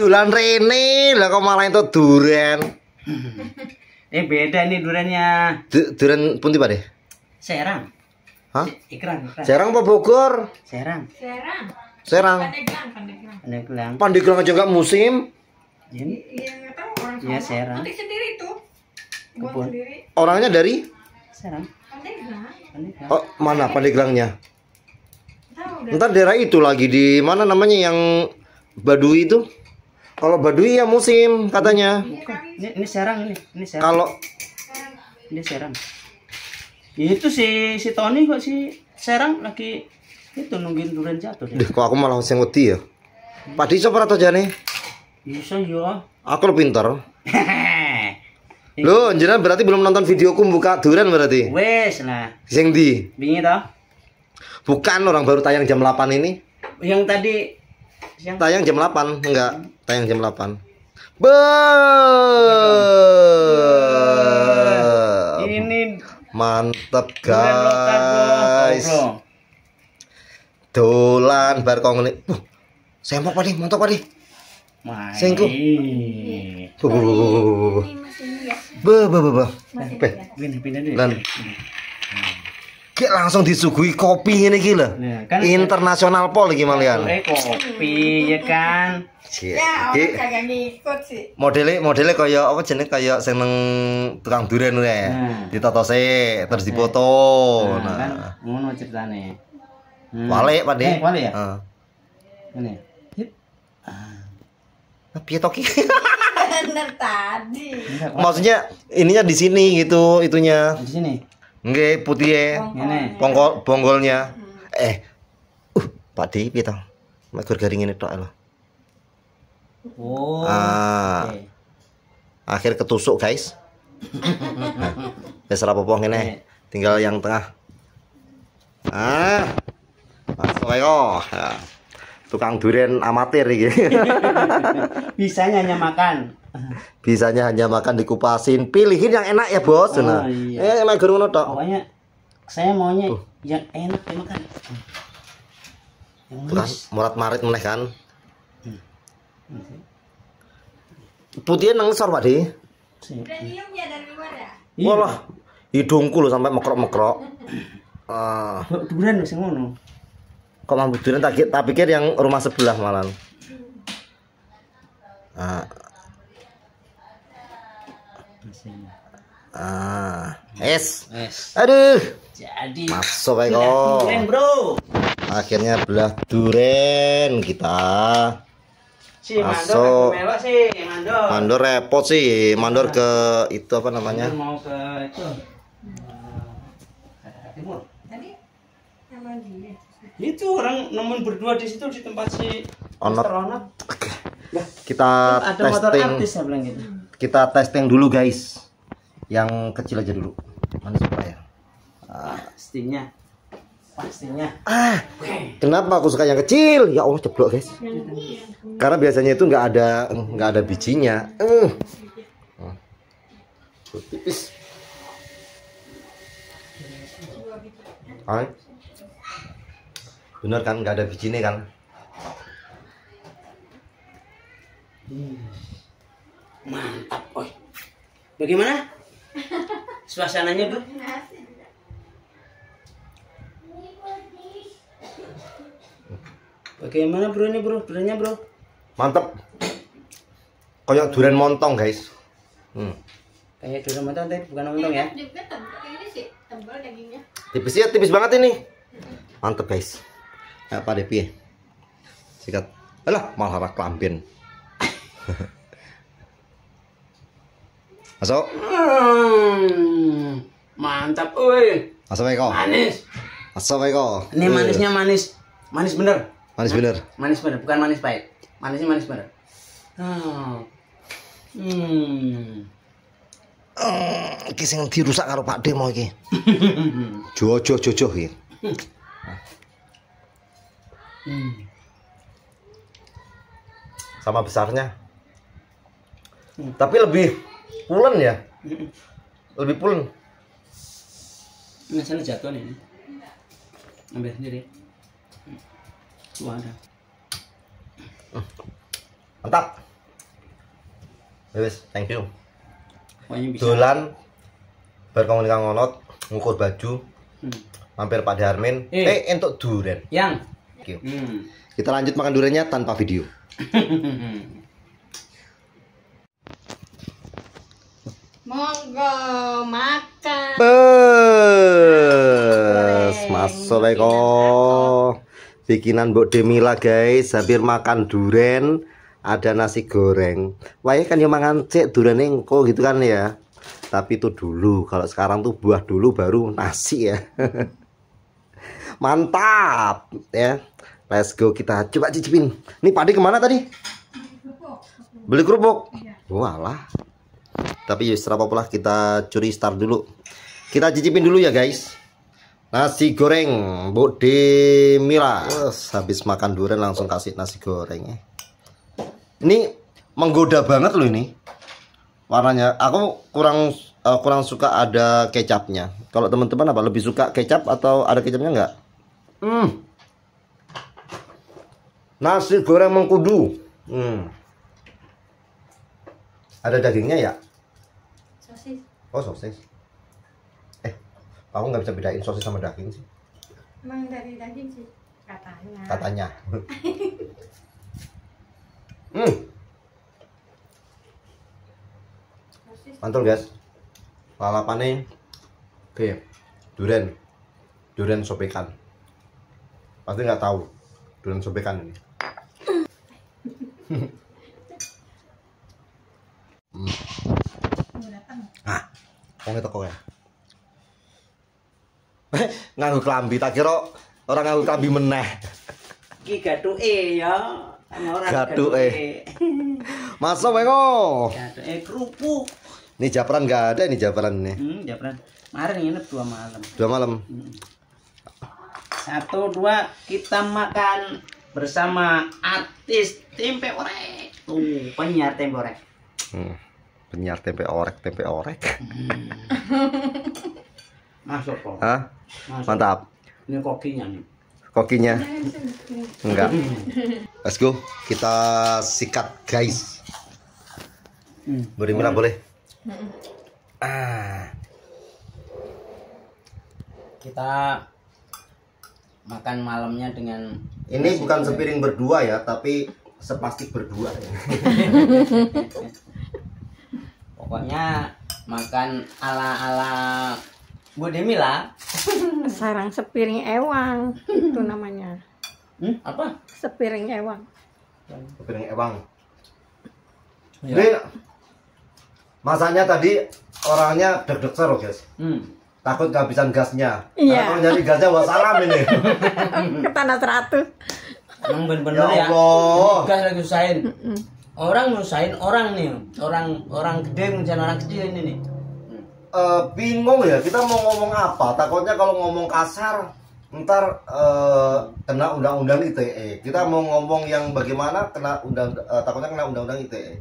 Dulan rene lah kok malah itu duren. Ini beda ini durennya. Duren pundi Pak De? Serang. Hah? Ikran. Serang apa Bogor? Serang. Serang. Pandeglang. Pandeglang aja nggak musim. Ini? Iya, nggak tahu orang ya, Serang. Nanti sendiri itu. Kebun. Sendiri. Orangnya dari? Serang. Pandeglang. Oh, mana Pandeglangnya? Ntar daerah itu lagi di mana namanya yang Baduy itu? Kalau Baduy ya musim katanya. Ini Serang ini. Ini Serang. Kalau ini Serang. Itu si Tony kok si Serang lagi itu nungguin durian jatuh. Deh, kok aku malah sing wedi ya. Pak Di iso ora to jane? Iso yo. Aku lebih pinter. Loh, jenengan berarti belum nonton videoku buka durian berarti? Wes lah. Sing ndi? Wingi toh? Bukan, orang baru tayang jam 8 ini. Yang tadi siang. Tayang jam 8, enggak, tayang jam 8. Be. Ini mantep guys. Dolan bar kok ngene. Semok Pak De, mantap Pak De. Sengku. Be be be. Be. Lan. Ki langsung disuguhi kopi ngene iki lho. Kan internasional pol iki malian. Kopi ya kan. Ya, orang kagak ngikut sih. Modele kaya apa jenenge kaya sing nang tukang durian kuwi ya. Ditoto sik terus dipoto. Nah, kan ngono ceritane. Walik Pak De. Walik ya? Heeh. Ngene. Hip. Ah. Piye to ki? Bener tadi. Maksudnya ininya di sini gitu, itunya. Di sini. Nggih, putih ngene. Bonggol bonggolnya. Pak De piye to? Mek gur garing ngene tok lho. Oh. Ah. Okay. Akhir ketusuk, guys. Nah, wis ora apa-apa ngene. Tinggal yang tengah. Ah. Masuk ayo. Nah, tukang durian amatir iki. Bisanya hanya makan. Bisanya hanya makan dikupasin. Pilihin yang enak ya, Bos. Oh, nah. iya. Mek gur ngono tok. Pokoknya saya maunya yang enak dimakan. Yang manis. Murat-marit meneh kan. Putihnya nang ngesor Pak De. Premium ya dari luar ya? Walah, hidungku loh sampai mekrok-mekrok. Durian wis ngono. Kok mambu durian tak pikir yang rumah sebelah malah. Es. Aduh. Jadi. Masuk ae kok. Durian, Bro. Akhirnya belah durian kita. Si mandor, melok sih, mandor. Mandor repot sih, mandor ke itu apa namanya? Mandor mau ke itu. Timur. Tadi sama dia. Itu orang nemuin berdua di situ di tempat si Onot. Onot. Oke. Kita ada testing. Artis, saya bilang gitu. Kita testing dulu guys. Yang kecil aja dulu. Manis apa ya? Pastinya. Pastinya. Kenapa aku suka yang kecil? Ya Allah, ceblok guys. Karena biasanya itu nggak ada bijinya. Tipis. Bener kan nggak ada bijinya kan? Mantap, oi. Bagaimana suasananya, Bro? Bagaimana bro ini bro, duriannya bro? Mantep. Kayak durian montong guys. Kayak durian montong tapi bukan montong ya. Ini sih tebal dagingnya. Tipis ya, tipis banget ini. Mantep guys. Ya Pak Depi. Sikat. Alah, malah rak klamben. Masuk. Mantap, oi. Masuk Eko. Manis. Masuk Eko. Ini manisnya manis. Manis bener. Manis bener. Manis bener, bukan manis pahit. Manisnya manis bener. Iki sing dirusak karo Pak De mau iki. Jojo jojo iki. Sama besarnya. Tapi lebih pulen ya. Lebih pulen. Ini sana jatuh nih. Ambil sendiri. Ada. Mantap. Wis, thank you. Pokoknya bisa. Dolan berkomunikasi ngonot, ngukur baju. Mampir Pak Darmin, entuk duren. Yang. Thank you. Kita lanjut makan durennya tanpa video. Monggo makan. Bes, masuk leko. Bikinan Mbok Demila guys, hampir makan duren, ada nasi goreng. Wah, kan yo mangan cek durene engko gitu kan ya. Tapi itu dulu, kalau sekarang tuh buah dulu baru nasi ya. Mantap ya. Let's go, kita coba cicipin. Ini Pak De kemana tadi? Beli kerupuk. Walah. Tapi ya apa lah, kita curi start dulu. Kita cicipin dulu ya guys. Nasi goreng Mbok Demila. Habis makan durian langsung kasih nasi goreng ya. Ini menggoda banget loh ini. Warnanya aku kurang kurang suka ada kecapnya. Kalau teman-teman apa lebih suka kecap atau ada kecapnya enggak? Nasi goreng mengkudu. Ada dagingnya ya? Sosis. Oh, sosis. Aku nggak bisa bedain sosis sama daging sih. Emang dari daging sih katanya. Katanya. Mantul guys. Lalapannya oke. Duren. Duren sobekan. Pasti nggak tahu duren sobekan ini. Ah, wong teko ya. Nganggo klambi, tak kira orang nganggo klambi meneh. Iki gathuke ya, ora gathuke. Masuk wae kok. Gathuke kerupuk. Ini japeran enggak ada ini japeran ini. Japeran. Kemarin nginep 2 malam. 2 malam. 1 2 kita makan bersama artis tempe orek. Tuh, penyiar tempe orek. Penyiar tempe orek, tempe orek. Masuk kok. Hah? Masuk. Mantap. Ini kokinya nih. Kokinya? Enggak. Let's go. Kita sikat guys. Beri merah boleh. Kita makan malamnya dengan ini bukan sepiring berdua ya, tapi seplastik berdua. Pokoknya makan ala-ala Bu Demila. Sarang sepiring ewang itu namanya. Apa? Sepiring ewang. Sepiring ewang. Ya. Ini masaknya tadi orangnya deg-deg seru guys. Takut kehabisan gasnya. Iya. Kalau nyari gasnya wassalam ini. Ke tanah 100. Emang bener-bener ya. Allah. Gas lagi usahain. Orang nyusahin orang nih. Orang gede ngusahin orang kecil ini nih. Bingung ya, kita mau ngomong apa? Takutnya kalau ngomong kasar ntar kena undang-undang ITE. Kita mau ngomong yang bagaimana kena undang, takutnya kena undang-undang ITE.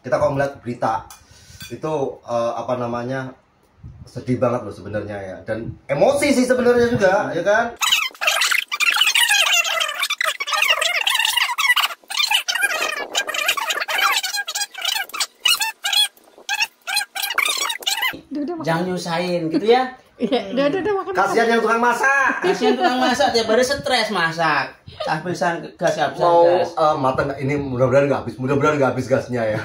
Kita kalau melihat berita itu apa namanya, sedih banget loh sebenarnya ya, dan emosi sih sebenarnya juga ya kan. Jangan nyusahin gitu ya. Iya, udah makan. Kasihan yang tukang masak. Kasihan tukang masak tiap hari stres masak. Habisan gas, habisan gas. Mau matang ini mudah-mudahan nggak habis, mudah-mudahan nggak habis gasnya ya.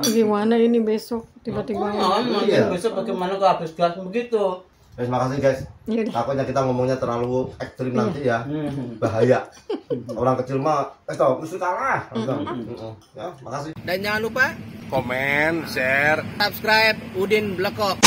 Gimana ini besok tiba-tiba? Oh, iya. Besok bagaimana kalau habis gas begitu? Guys, makasih guys. Yaudah. Takutnya kita ngomongnya terlalu ekstrim nanti ya. Bahaya. Orang kecil mah tau mesti kalah. Ya, makasih. Dan jangan lupa komen, share, subscribe Udin Blekok.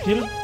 Deal.